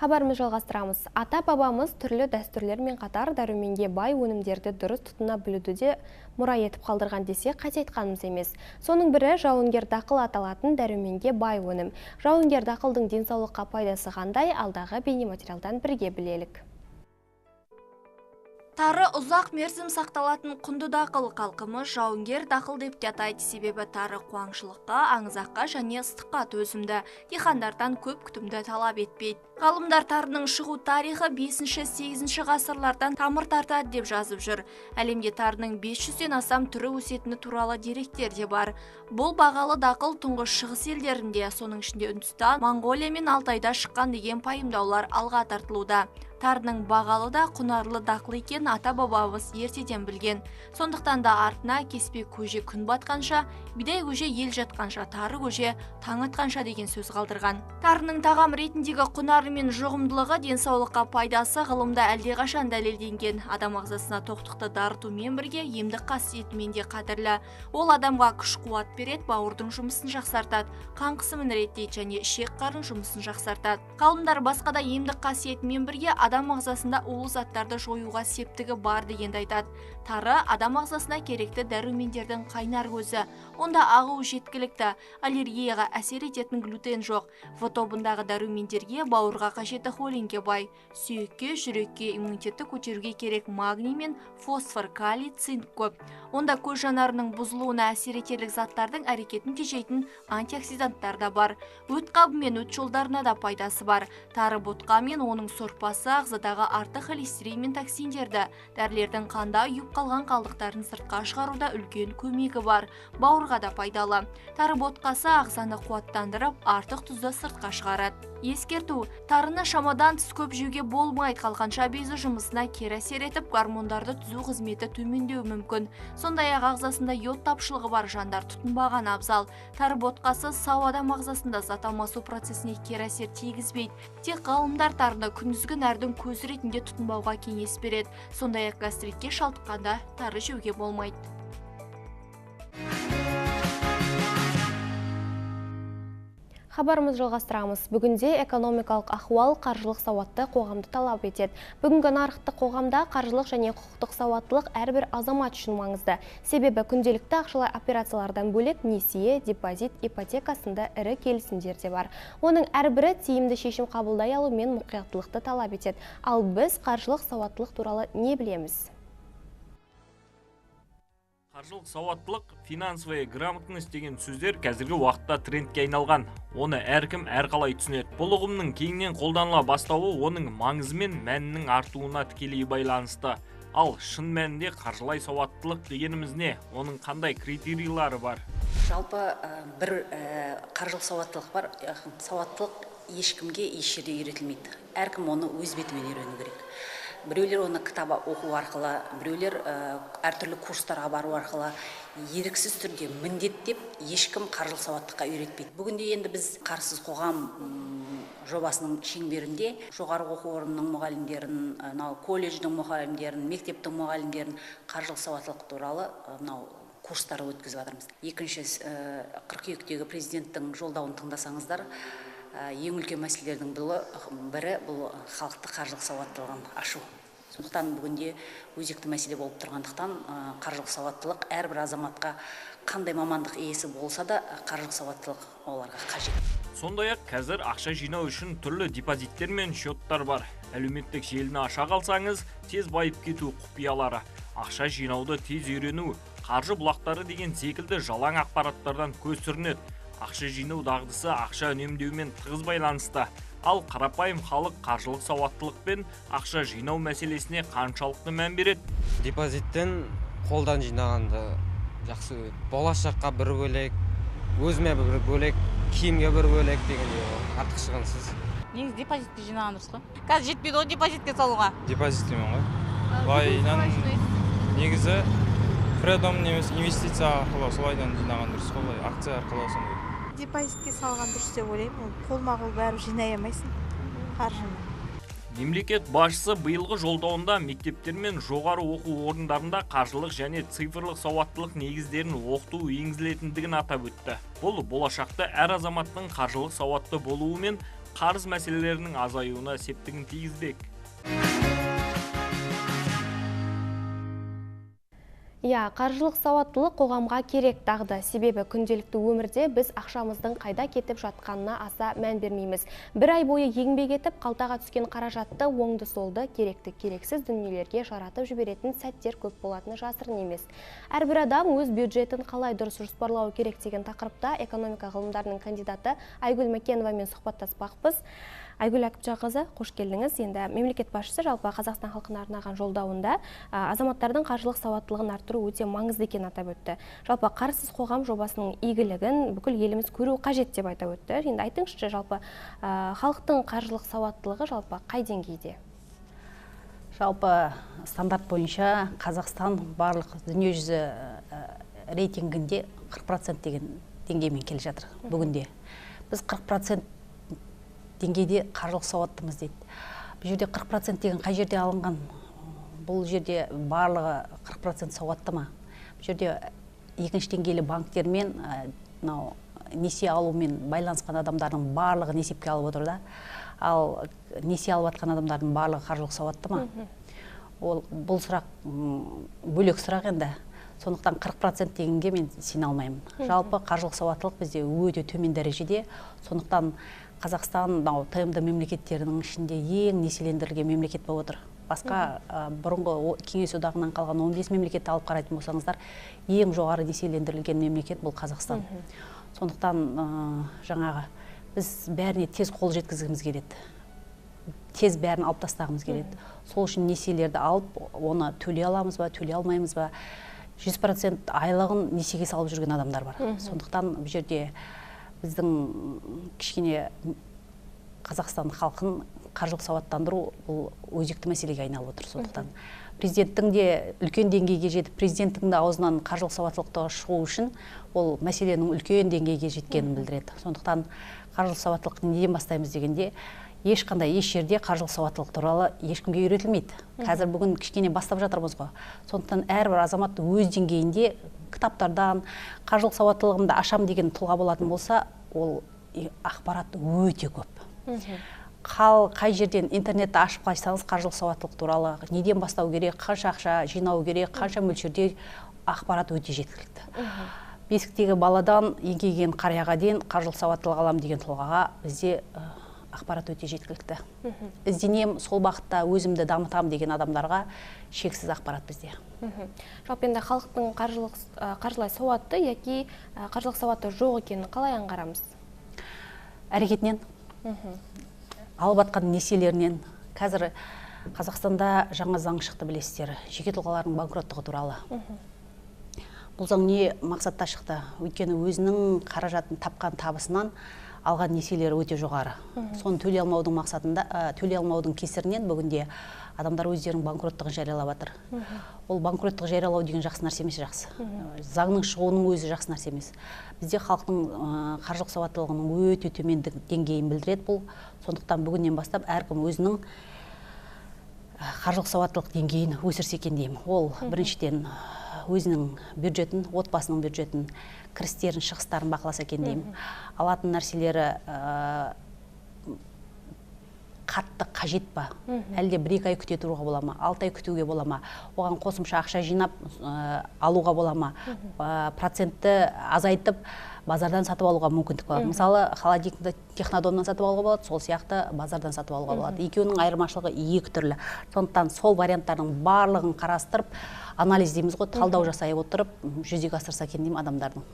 Хабарымызды жалғастырамыз. Ата-бабамыз түрлі дәстүрлермен қатар дәруменге бай өнімдерді дұрыс тұтына білуді де мұра етіп қалдырған десе қате айтқанымыз емес. Соның бірі жауынгер дақыл аталатын дәруменге бай өнім. Жауынгер дақылдың денсаулыққа пайдасы қандай, алдағы бейнематериалдан бірге білелік. Тары ұзақ мерзім сақталатын құнды дақыл, халқымыз жауынгер дақыл деп те атайды. Себебі тары қуаңшылыққа, аңызаққа және ыстыққа төзімді. Диқандардан көп күтімді талап етпейді. Ғалымдар тарының шығу тарихы 5-8 ғасырлардан тамыр тартады деп жазып жүр. Әлемде тарының 500-ден астам түрі өсетіні туралы деректер де бар. Бұл бағалы дақыл тұңғыш шығыс елдерінде, соның ішінде Үндістан, Моңғолия мен Алтайда шыққан деген пайымдаулар алға тартылуда. Тарының бағалы да құнарлы дақыл екенін ата-бабамыз ертеден білген. Сондықтан да артына кеспе көже күн батқанша, бидай көже ел жатқанша, тары көже таң атқанша деген сөз қалдырған. Тарының тағам ретіндегі құнары мен жұғымдылығы, денсаулыққа пайдасы ғылымда әлдеқашан дәлелденген. Адам ағзасына тоқтықты дарытумен бірге емдік қасиетімен де қадірлі. Ол адамға күш қуат береді, бауырдың жұмысын жақсартады, қан қысымын реттейді және ішек қарын жұмысын жақсартады. Ғалымдар басқа да емдік қасиетімен бірге адам ағзасында улы заттарды жоюға септігі бар дегенді айтады. Тары адам ағзасына керекті дәрумендердің қайнар көзі. Онда ағу жеткілікті, аллергияға әсер ететін глютен жоқ. В тобындағы дәрумендерге, бауырға қажетті холинге бай. Сүйекке, жүрекке, иммунитетті көтеруге керек магний мен фосфор, калий, цинк көп. Онда көз жанарының бұзылуына әсер етерлік заттардың әрекетін тежейтін антиоксиданттар да бар. Өт қабы мен өт жолдарына да пайдасы бар. Тары ботқа мен оның сорпасы ағзадағы артық холестерин мен токсиндерді, дәрілердің қанда ұйып қалған қалдықтарын сыртқа шығаруда үлкен көмегі бар. Бауырға да пайдалы. Тары ботқасы ағзаны қуаттандырып, артық тұзды сыртқа шығарады. Ескерту: тарыны шамадан тыс көп жеуге болмайды, қалқанша безі жұмысына кері әсер етіп, гормондарды түзу қызметі төмендеуі мүмкін. Сондай-ақ ағзасында йод тапшылығы бар жандар тұтынбаған абзал. Тары ботқасы сау адам ағзасында зат алмасу процесіне кері әсер тигізбейді. Тек ғалымдар тарыны күндізгі нәрдің көзі ретінде тұтынбауға кеңес береді. Сондай-ақ гастритке шалдыққанда тары жеуге болмайды. Хабарымызды жалғастырамыз. Бүгінде экономикалық ахуал қаржылық сауатты қоғамды талап етеді. Бүгінгі нарықтық қоғамда қаржылық және құқықтық сауаттылық әрбір азамат үшін маңызды. Себебі күнделікті ақшалай операциялардан бөлек несие, депозит, ипотека сынды ірі келісімдер де бар. Оның әрбірі тиімді шешім қабылдай алу мен мұқияттылықты талап етеді. Ал біз қаржылық сауаттылық туралы не білеміз? Қаржылық сауаттылық, финансовая грамотность деген сөздер қазіргі уақытта трендке айналған. Оны әркім әрқалай түсінеді. Бұл ұғымның кеңінен қолданыла бастауы оның маңызы мен мәнінің артуына тікелей байланысты. Ал шын мәнінде қаржылай сауаттылық дегеніміз не? Оның қандай критерийлары бар? Жалпы бір қаржылық сауаттылық бар. Сауаттылық ешкімге еш жерде үйретілмейді. Әркім оны өз бетімен үйрену керек. Біреулер оны кітап оқу арқылы, біреулер әртүрлі курстарға бару арқылы, еріксіз түрде міндеттеп ешкім қаржылық сауаттыққа үйретпейді. Бүгінде енді біз Қаржысыз қоғам жобасының шеңберінде жоғары оқу орнының мұғалімдерін, мынау колледждің мұғалімдерін, мектептің мұғалімдерін қаржылық сауаттылық туралы мынау курстар өткізіп жатырмыз. Екінші, қыркүйектегі президенттің жолдауын тыңдасаңыздар, ең үлкен мәселелердің бірі бұл халықты қаржылық сауаттылығын ашу. Сондықтан бүгінде өзекті мәселе болып тұрғандықтан қаржылық сауаттылық әрбір азаматқа, қандай мамандық иесі болса да, қаржылық сауаттылық оларға қажет. Сондай-ақ қазір ақша жинау үшін түрлі депозиттер мен счеттар бар. Әлеуметтік желіні аша қалсаңыз, тез байып кету құпиялары, ақша жинауды тез үйрену, қаржы бұлақтары деген секілді жалаң ақпараттардан көз сүрінеді. Ақша жинау дағдысы ақша үнемдеумен тығыз байланысты. Ал қарапайым халық қаржылық сауаттылық пен ақша жинау мәселесіне қаншалықты мән береді? Депозиттен қолдан жинағанды жақсы көреді. Болашаққа бір бөлек, өзіме бір бөлек, киімге бір бөлек дегендей артық шығынсыз. Негізі депозитте жинаған дұрыс қой. Қазір жетпейді ғой депозитке салуға. Депозит деймін ғой. Былайынан негізі фредом немесе инвестиция арқылы солайдан жинаған дұрыс қой, акция арқылы сондай. Депозитке салған дұрыс деп ойлаймын. Ол қолма-қол бәрі жинай алмайсың қаржыны. Мемлекет басшысы биылғы жолдауында мектептер мен жоғары оқу орындарында қаржылық және цифрлық сауаттылық негіздерін оқыту енгізілетіндігін атап өтті. Бұл болашақта әр азаматтың қаржылық сауатты болуы мен қарыз мәселелерінің азаюына септігін тигізбек. Иә, қаржылық сауаттылық қоғамға керек дағды. Себебі күнделікті өмірде біз ақшамыздың қайда кетіп жатқанына аса мән бермейміз. Бір ай бойы еңбек етіп, қалтаға түскен қаражатты оңды-солды, керекті керексіз дүниелерге жаратып жіберетін сәттер көп болатыны жасырын емес. Әрбір адам өз бюджетін қалай дұрыс жоспарлау керек деген тақырыпта экономика ғылымдарының кандидаты Айгүл Мәкеновамен сұхбаттаспақпыз. Айгүл Әкіпжанқызы, қош келдіңіз. Енді мемлекет басшысы жалпы Қазақстан халқына арнаған жолдауында азаматтардың қаржылық сауаттылығын арттыру өте маңызды екенін атап өтті. Жалпы қарызсыз қоғам жобасының игілігін бүкіл еліміз көру қажет деп айтап өтті. Енді айтыңызшы, жалпы халықтың қаржылық сауаттылығы жалпы қай деңгейде? Жалпы стандарт бойынша Қазақстан барлық дүниежүзі рейтингінде 40% деген деңгеймен келе жатыр бүгінде. Біз 40% деңгейде қаржылық сауаттымыз дейді. Бұл жерде 40% деген қай жерде алынған? Бұл жерде барлығы 40% сауатты ма? Бұл жерде екінші деңгейлі банктермен, несие алумен байланысқан адамдардың барлығы есепке алып отыр да. Ал несие алып жатқан адамдардың барлығы қаржылық сауатты ма? Ол бұл сұрақ бөлек сұрақ енді. Сондықтан 40% дегенге мен сене алмаймын. Жалпы қаржылық сауаттылық бізде өте төмен дәрежеде. Сондықтан Қазақстан ТМД мемлекеттерінің ішінде ең несиелендірілген мемлекет болып отыр. Басқа бұрынғы Кеңес одағынан қалған 15 мемлекетті алып қарайтын болсаңыздар, ең жоғары несиелендірілген мемлекет бұл Қазақстан. Сондықтан жаңағы біз бәріне тез қол жеткізгіміз келеді. Тез бәрін алып тастағымыз келеді. Сол үшін несиелерді алып, оны төлей аламыз ба, төлей алмаймыз ба? 100% айлығын несиеге салып жүрген адамдар бар. Сондықтан бұл жерде біздің кішкене Қазақстан халқын қаржылық сауаттандыру бұл өзекті мәселеге айналып отыр. Сондықтан президенттің де үлкен деңгейге жетіп, президенттің де аузынан қаржылық сауаттылықты шығу үшін ол мәселенің үлкен деңгейге жеткенін білдіреді. Сондықтан қаржылық сауаттылықты неден бастаймыз дегенде, ешқандай еш жерде қаржылық сауаттылық туралы ешкімге үйретілмейді. Қазір бүгін кішкене бастап жатырмыз ғой. Сондықтан әрбір азамат өз деңгейінде кітаптардан қаржылық сауаттылығымды ашам деген тұлға болатын болса, ол ақпарат өте көп. Қай жерден интернетті ашып қойсаңыз, қаржылық сауаттылық туралы неден бастау керек, қанша ақша жинау керек, қанша мөлшерде ақпарат өте жеткілікті. Бесіктегі баладан еңкейген қарияға дейін қаржылық сауаттылық алам деген тұлғаға бізде ақпарат өте жеткілікті. Ізденем, сол бағытта өзімді дамытам деген адамдарға шексіз ақпарат бізде. Жалпы енді халықтың қаржылай сауатты яки қаржылық сауаты жоқ екенін қалай аңғарамыз? Әрекетінен, алып атқан несиелерінен. Қазір Қазақстанда жаңа заң шықты, білесіздер, жеке тұлғалардың банкроттығы туралы. Бұл заң не мақсатта шықты? Өйткені өзінің қаражатын тапқан табысынан алған несиелері өте жоғары. Соны төлей алмаудың мақсатында, төлей алмаудың кесірінен бүгінде адамдар өздерінің банкроттығын жариялап жатыр. Ол банкроттық жариялау деген жақсы нәрсе емес, жақсы. Заңның шығуының өзі жақсы нәрсе емес. Бізде халықтың қаржылық сауаттылығының өте төмен деңгейін білдіреді бұл. Сондықтан бүгіннен бастап әркім өзінің қаржылық сауаттылық деңгейін өсірсе екен деймін. Ол біріншіден өзінің бюджетін, отбасының бюджетін, кірістерін, шығыстарын бақыласа екен деймін. Алатын нәрселері қатты қажет па? Әлде 1-2 ай күте тұруға бола ма? 6 ай күтуге бола ма? Оған қосымша ақша жинап алуға бола ма? Процентті азайтып базардан сатып алуға мүмкіндік болады. Мысалы, холодильникті Технодомнан сатып алуға болады, сол сияқты базардан сатып алуға болады. Екеуінің айырмашылығы екі түрлі. Сондықтан сол варианттардың барлығын қарастырып, анализ дейміз ғой, талдау жасай отырып, жүзеге асырса екен деймін адамдардың.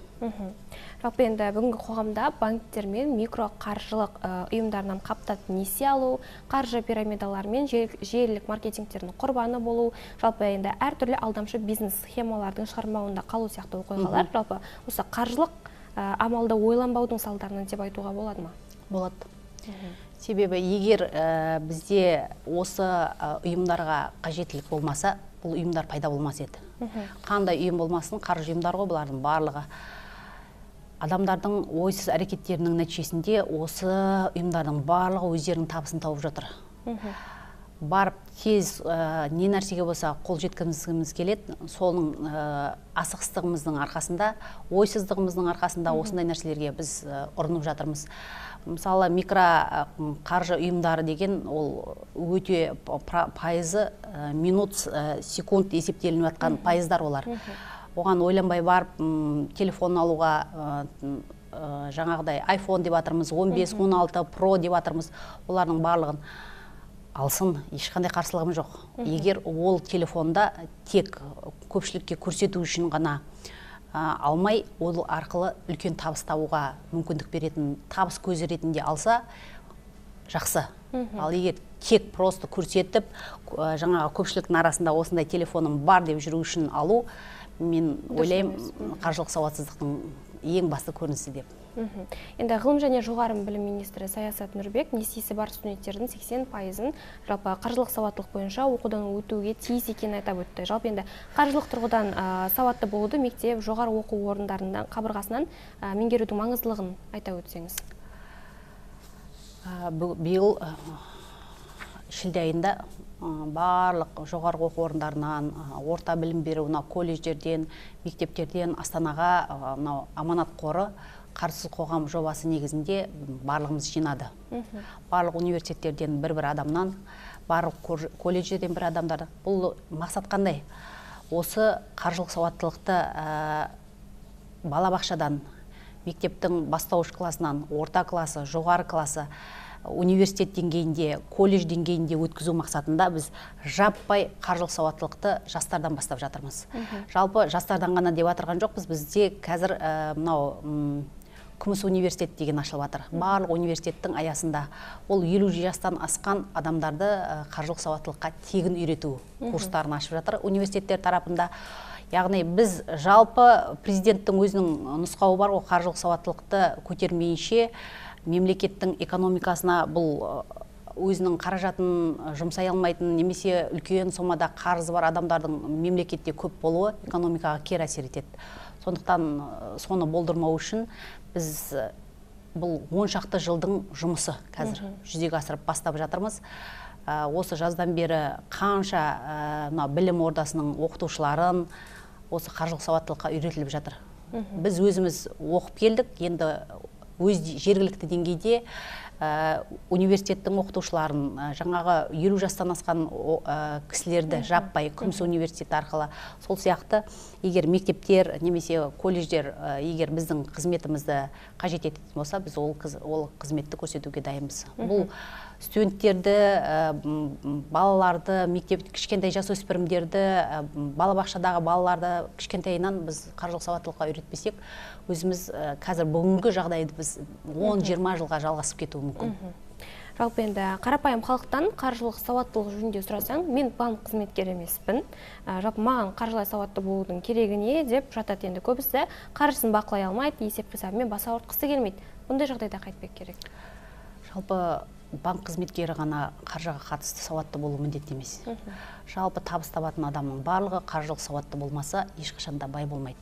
Жалпы енді бүгінгі қоғамда банктер мен микроқаржылық ұйымдарынан қаптат несие алу, қаржы пирамидалары мен желілік маркетингтердің құрбаны болу, жалпы енді әртүрлі алдамшы бизнес схемалардың шығармауында қалу сияқты оқиғалар, жалпы осы қаржылық амалда ойланбаудың салдарынан деп айтуға болады ма? Болады. Себебі егер бізде осы ұйымдарға қажеттілік болмаса, бұл ұйымдар пайда болмас еді. Қандай ұйым болмасын, қаржы ұйымдар ғой бұлардың барлығы. Адамдардың ойсыз әрекеттерінің нәтижесінде осы ұйымдардың барлығы өздерінің табысын тауып жатыр. Барып тез не нәрсеге болса қол жеткізгіміз келеді, соның асығыстығымыздың арқасында, ойсыздығымыздың арқасында осындай нәрселерге біз ұрынып жатырмыз. Мысалы, микро қаржы ұйымдары деген ол өте пайызы минут, секунд есептелініп жатқан пайыздар олар. Оған ойланбай барып телефон алуға, жаңағыдай iPhone деп жатырмыз, 15, 16 Pro деп жатырмыз, олардың барлығын алсын, ешқандай қарсылығым жоқ. Егер ол телефонда тек көпшілікке көрсету үшін ғана алмай, ол арқылы үлкен табыс табуға мүмкіндік беретін табыс көзі ретінде алса, жақсы. Ал егер тек просто көрсетіп, жаңағы көпшіліктің арасында осындай телефоным бар деп жүру үшін алу, мен ойлаймын, қаржылық сауатсыздықтың ең басты көрінісі деп. Енді ғылым және жоғары білім министрі Саясат Нұрбек несиесі бар студенттердің 80%-ын жалпы қаржылық сауаттылық бойынша оқудан өтуге тиіс екенін айтап өтті. Жалпы енді қаржылық тұрғыдан сауатты болуды мектеп, жоғары оқу орындарынан қабырғасынан меңгерудің маңыздылығын айта өтсеңіз. Биыл шілде айында барлық жоғарғы оқу орындарынан, орта білім беру, мынау колледждерден, мектептерден Астанаға мынау Аманат қоры қаржысыз қоғам жобасы негізінде барлығымыз жинады. Барлық университеттерден бір-бір адамнан, барлық колледждерден бір адамдар. Бұл мақсат қандай? Осы қаржылық сауаттылықты балабақшадан, мектептің бастауыш класынан, орта класы, жоғары класы, университет деңгейінде, колледж деңгейінде өткізу мақсатында біз жаппай қаржылық сауаттылықты жастардан бастап жатырмыз. Жалпы жастардан ғана деп жатырған жоқпыз, бізде қазір мынау Күміс университет деген ашылып жатыр. Барлық университеттің аясында ол 50 жастан асқан адамдарды қаржылық сауаттылыққа тегін үйрету курстарын ашып жатыр университеттер тарапында. Яғни біз жалпы президенттің өзінің нұсқауы бар ғой, қаржылық сауаттылықты көтермейінше мемлекеттің экономикасына бұл өзінің қаражатын жұмсай алмайтын немесе үлкен сомада қарызы бар адамдардың мемлекетте көп болуы экономикаға кері әсер етеді. Сондықтан соны болдырмау үшін біз бұл 10 шақты жылдың жұмысы қазір жүзеге асырып бастап жатырмыз. Осы жаздан бері қанша мына білім ордасының оқытушыларын осы қаржылық сауаттылыққа үйретіліп жатыр. Біз өзіміз оқып келдік, енді өз жергілікті деңгейде университеттің оқытушыларын, жаңағы 50 жастан асқан кісілерді жаппай Күміс университеті арқылы, сол сияқты егер мектептер немесе колледждер егер біздің қызметімізді қажет ететін болса, біз ол қызметті көрсетуге дайынбыз. Бұл студенттерді, балаларды, мектеп кішкентай жасөспірімдерді, балабақшадағы балаларды кішкентайынан біз қаржылық сауаттылыққа үйретпесек, өзіміз қазір бүгінгі жағдайды біз 10-20 жылға жалғасып кетуі мүмкін. Жалпы енді қарапайым халықтан қаржылық сауаттылық жөнінде сұрасаң, мен банк қызметкері емеспін, жалпы маған қаржылай сауатты болудың керегі не деп жатады. Енді көбісі қаржысын бақылай алмайды, есеп қисабымен бас ауыртқысы келмейді. Бұндай жағдайда қайтпек керек? Жалпы банк қызметкері ғана қаржыға қатысты сауатты болу міндетті емес. Жалпы табыс табатын адамның барлығы қаржылық сауатты болмаса, ешқашан да бай болмайды.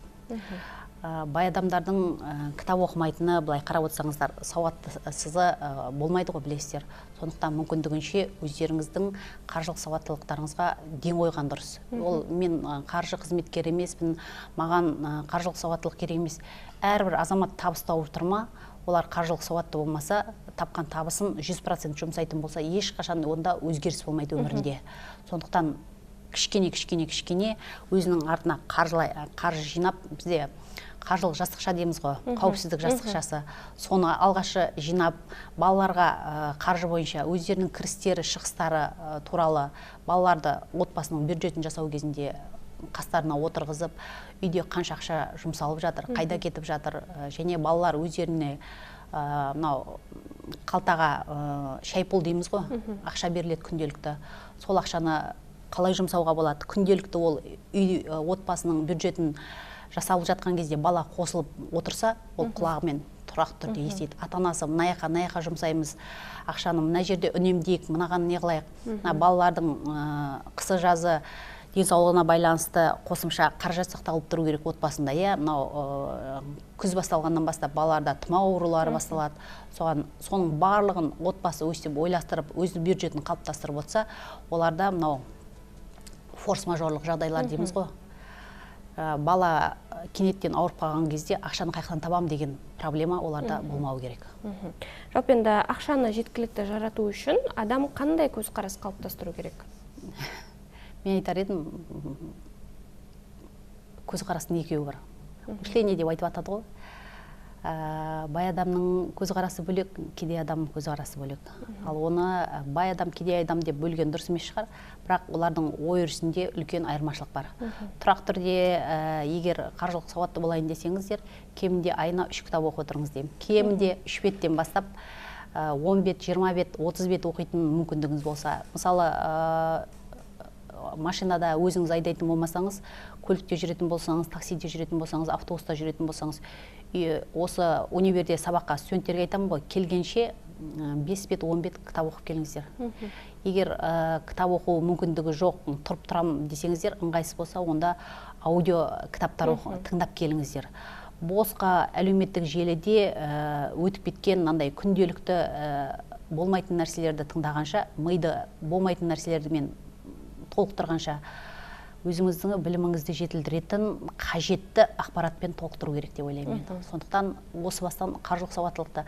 Бай адамдардың кітап оқымайтыны, былай қарап отырсаңыздар, сауаттысызы болмайды ғой, білесіздер. Сондықтан мүмкіндігінше өздеріңіздің қаржылық сауаттылықтарыңызға ден қойған дұрыс. Ол мен қаржы қызметкері емеспін, маған қаржылық сауаттылық керек емес. Әрбір азамат табыс тауып тұр ма, олар қаржылық сауатты болмаса, тапқан табысын 100% жұмсайтын болса, ешқашан онда өзгеріс болмайды өмірінде. Сондықтан кішкене, кішкене, кішкене өзінің артына қаржы жинап, бізде қаржылық жастықша дейміз ғой, қауіпсіздік жастықшасы. Соны алғашы жинап, балаларға қаржы бойынша өздерінің кірістері, шығыстары туралы балаларды отбасының бюджетін жасау кезінде қастарына отырғызып, үйде қанша ақша жұмсалып жатыр, қайда кетіп жатыр, және балалар өздеріне мынау қалтаға шай пұл дейміз ғой, ақша беріледі күнделікті. Сол ақшаны қалай жұмсауға болады? Күнделікті ол үй отбасының бюджетін жасалып жатқан кезде бала қосылып отырса, ол құлағымен тұрақты түрде естиді. Ата-анасы мына жаққа, мына жаққа жұмсаймыз ақшаны, мына жерде үнемдейік, мынаған не қылайық. Мына балалардың қысы жазы Денсаулығына байланысты қосымша қаражат сақталып тұру керек отбасында, иә. Мынау күз басталғаннан бастап балаларда тұмау аурулары басталады. Соған, соның барлығын отбасы өстіп ойластырып, өз бюджетін қалыптастырып отырса, оларда мынау форс-мажорлық жағдайлар дейміз ғой. Бала кенеттен ауырып қалған кезде ақшаны қайдан табам деген проблема оларда болмау керек. Жалпы енді ақшаны жеткілікті жарату үшін адам қандай көзқарас қалыптастыру керек? Мен айтар едім, көзқарастың екеуі бар. Мышление деп айтып атады ғой. Бай адамның көзқарасы бөлек, кедей адамның көзқарасы бөлек. Ал оны бай адам, кедей адам деп бөлген дұрыс емес шығар, бірақ олардың ой өрісінде үлкен айырмашылық бар. Тұрақты түрде егер қаржылық сауатты болайын десеңіздер, кемінде айына 3 кітап оқып отырыңыз деймін. Кемінде 3 беттен бастап 10 бет, 20 бет, 30 бет оқитын мүмкіндігіңіз болса. Мысалы, машинада өзіңіз айдайтын болмасаңыз, көлікте жүретін болсаңыз, таксиде жүретін болсаңыз, автобуста жүретін болсаңыз, осы универде сабаққа студенттерге айтамын ғой, келгенше 5 бет, 10 бет кітап оқып келіңіздер. Егер кітап оқу мүмкіндігі жоқ, тұрып тұрам десеңіздер, ыңғайсыз болса, онда аудио кітаптар тыңдап келіңіздер. Босқа әлеуметтік желіде өтіп кеткен мынандай күнделікті болмайтын нәрселерді тыңдағанша, миды болмайтын нәрселермен толықтырғанша, өзіңіздің біліміңізді жетілдіретін қажетті ақпаратпен толықтыру керек деп ойлаймын мен. Сондықтан осы бастан қаржылық сауаттылықты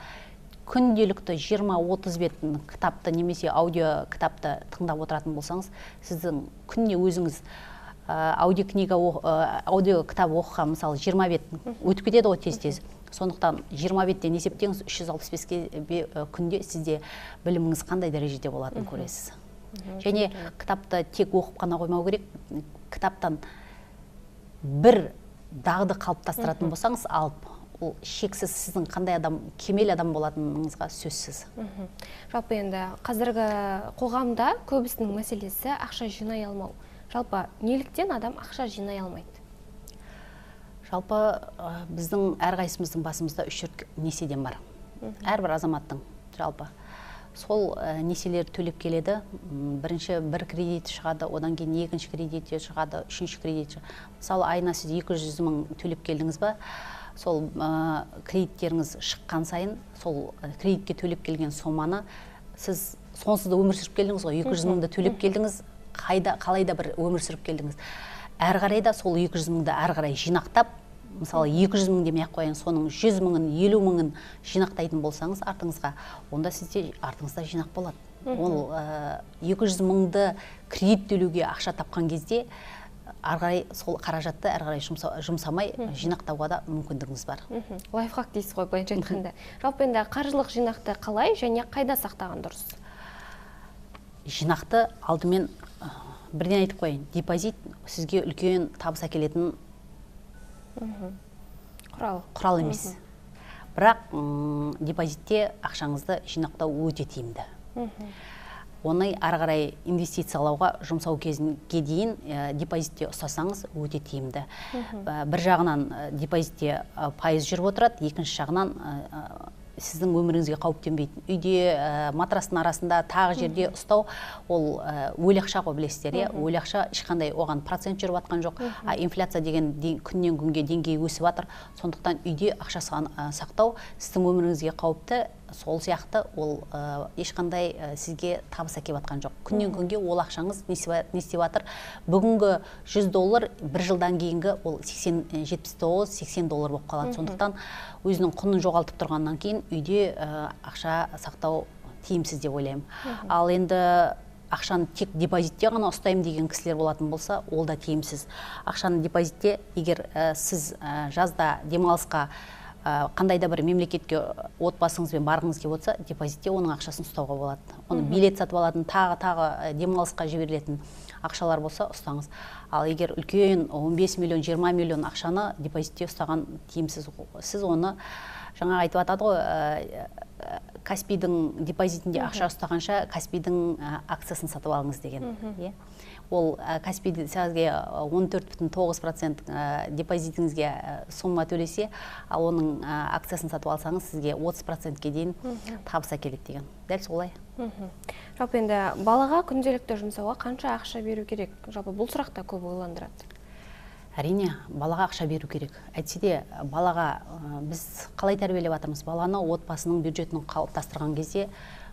күнделікті 20-30 бет кітапты немесе аудио кітапты тыңдап отыратын болсаңыз, сіздің күніне өзіңіз аудиокнига, аудио кітап оқыған, мысалы, 20 бет өтіп кетеді ғой тез-тез. Сондықтан 20 беттен есептеңіз, 365 күнде сізде біліміңіз қандай дәрежеде болатынын көресіз. Және кітапты тек оқып қана қоймау керек, кітаптан бір дағды қалыптастыратын болсаңыз, алып, ол шексіз сіздің қандай адам, кемел адам болатыныңызға сөзсіз. Жалпы енді қазіргі қоғамда көбісінің мәселесі ақша жинай алмау. Жалпы неліктен адам ақша жинай алмайды? Жалпы біздің әрқайсымыздың басымызда 3-4 несиеден бар. Әрбір азаматтың жалпы. Сол несиелер төлеп келеді. Бірінші бір кредит шығады, одан кейін екінші кредит шығады, үшінші кредит. Мысалы, айына сіз 200 мың төлеп келдіңіз ба, сол кредиттеріңіз шыққан сайын, сол кредитке төлеп келген соманы сіз сонсыз да өмір сүріп келдіңіз ғой, 200 мыңды төлеп келдіңіз, қалай да бір өмір сүріп келдіңіз. Әрі қарай да сол 200 мыңды әрі қарай жинақтап, мысалы, 200 мың демей ақ қояйын, соның 100 мыңын, 50 мыңын жинақтайтын болсаңыз артыңызға, онда сізде артыңызда жинақ болады. Ол 200 мыңды кредит төлеуге ақша тапқан кезде әрі қарай сол қаражатты әрі қарай жұмсамай жинақтауға да мүмкіндігіңіз бар. Лайфхак дейсіз ғой былайша айтқанда. Жалпы енді қаржылық жинақты қалай және қайда сақтаған дұрыс? Жинақты алдымен бірден айтып қояйын, депозит сізге үлкен табыс әкелетін құрал емес. Бірақ депозитте ақшаңызды жинақтау өте тиімді. Оны ары қарай инвестициялауға жұмсау кезінге дейін депозитте ұстасаңыз өте тиімді. Бір жағынан депозитте пайыз жүріп отырады, екінші жағынан сіздің өміріңізге қауіптенбейтін. Үйде матрастың арасында тағы жерде ұстау, ол өлі ақша ғой, білесіздер, иә? Өлі ақша, ешқандай оған процент жүріп жатқан жоқ. А инфляция деген күннен күнге деңгейі өсіп жатыр. Сондықтан үйде ақша сақтау сіздің өміріңізге қауіпті, сол сияқты ол ешқандай сізге табыс әкеліп жатқан жоқ. Күннен күнге ол ақшаңыз не істеп жатыр? Бүгінгі 100 доллар бір жылдан кейінгі ол 79-80 доллар болып қалады. Сондықтан өзінің құнын жоғалтып тұрғаннан кейін үйде ақша сақтау тиімсіз деп ойлаймын. Ал енді ақшаны тек депозитте ғана ұстаймын деген кісілер болатын болса, ол да тиімсіз. Ақшаны депозитте, егер сіз жазда демалысқа қандай да бір мемлекетке отбасыңызбен барғыңыз келіп отырса, депозитте оның ақшасын ұстауға болады. Оны билет сатып алатын, тағы демалысқа жіберілетін ақшалар болса ұстаңыз. Ал егер үлкен 15 миллион, 20 миллион ақшаны депозитте ұстаған тиімсіз. Сіз оны Жаңа айтып атады ғой, Каспийдің депозитінде ақша ұстағанша Каспийдің акциясын сатып алыңыз деген. Ол Каспийді сізге 14,9% депозитіңізге сумма төлесе, ал оның акциясын сатып алсаңыз, сізге 30%-ке дейін табыс әкеледі деген. Дәл солай. Жалпы енді балаға күнделікті жұмсауға қанша ақша беру керек? Жалпы бұл сұрақ та көп ойландырады. Әрине, балаға ақша беру керек. Әйтсе де, балаға біз қалай тәрбиелеп жатырмыз? Баланы отбасының бюджетін қалыптастырған кезде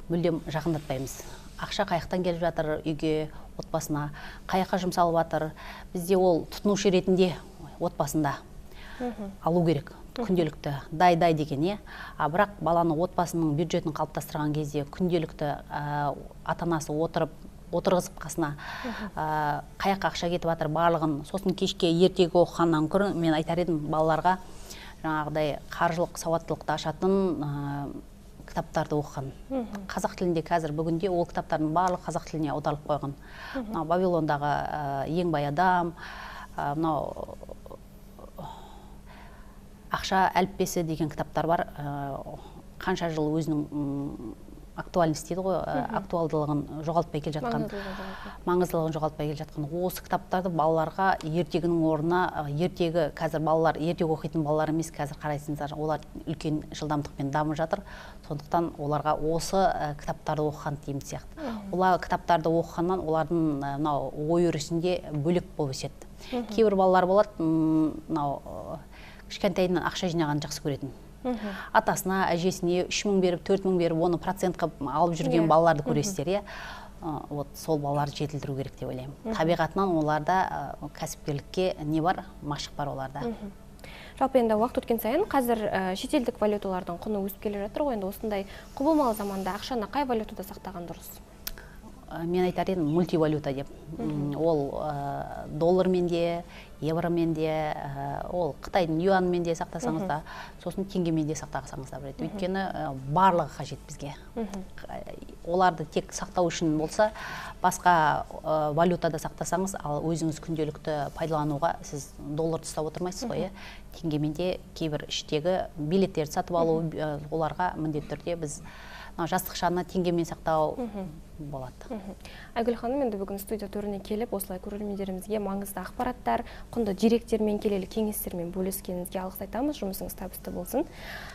мүлдем жақындатпаймыз. Ақша қаяқтан келіп жатыр үйге, отбасына, қаяққа жұмсалып жатыр. Бізде ол тұтынушы ретінде отбасында алу керек күнделікті, дай-дай деген, е. А бірақ баланы отбасының бюджетін қалыптастырған кезде күнделікті ата-анасы отырғызып қасына, қаяққа ақша кетіп жатыр барлығын, сосын кешке ертегі оқығаннан гөрі мен айтар едім балаларға жаңағыдай қаржылық сауаттылықты ашатын кітаптарды оқыған. Қазақ тілінде қазір бүгінде ол кітаптардың барлығы қазақ тіліне аударылып қойған. Мынау Вавилондағы ең бай адам, мынау ақша әліппесі деген кітаптар бар. Қанша жыл өзінің актуальность дейді ғой, актуалдылығын жоғалтпай келе жатқан, маңыздылығын жоғалтпай келе жатқан. Осы кітаптарды балаларға ертегінің орнына, ертегі қазір балалар ертегі оқитын балалар емес, қазір қарайсыңыздар, олар үлкен жылдамдықпен дамып жатыр. Сондықтан оларға осы кітаптарды оқыған тиімді сияқты. Олар кітаптарды оқығаннан олардың мынау ой өрісінде бөлек болып өседі. Кейбір балалар болады, мынау кішкентайынан ақша жинағанды жақсы көретін. Атасына, әжесіне 3000 беріп, 4000 беріп, оны процент қылып алып жүрген балаларды көресіздер, иә. Вот сол балаларды жетілдіру керек деп ойлаймын. Табиғатынан оларда кәсіпкерлікке не бар, машық бар оларда. Жалпы енді уақыт өткен сайын қазір шетелдік валюталардың құны өсіп келе жатыр ғой. Енді осындай құбылмалы заманда ақшаны қай валютада сақтаған дұрыс? Мен айтар едім мультивалюта деп. Ол доллармен де, евромен де, ол Қытайдың юанымен де сақтасаңыз да, сосын теңгемен де сақтасаңыз да болады. Өйткені барлығы қажет бізге. Оларды тек сақтау үшін болса, басқа валютада сақтасаңыз, ал өзіңіз күнделікті пайдалануға сіз долларды ұстап отырмайсыз ғой, теңгемен де кейбір іштегі билеттерді сатып алу, оларға міндетті түрде біз жастықшаны теңгемен сақтау болады. Айгүл ханым, енді бүгін студия төріне келіп, осылай көрермендерімізге маңызды ақпараттар, құнды деректермен, келелі кеңестермен бөліскеніңізге алғыс айтамыз. Жұмысыңыз табысты болсын.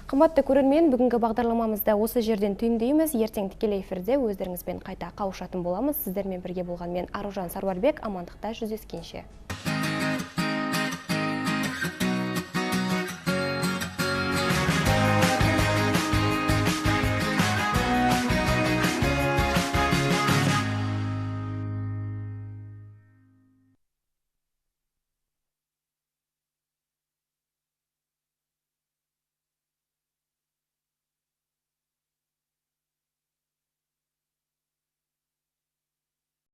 Қымбатты көрермен, бүгінгі бағдарламамызды осы жерден түйіндейміз. Ертең тікелей эфирде өздеріңізбен қайта қауышатын боламыз. Сіздермен бірге болған мен Аружан Саруарбек. Амандықта жүздескенше.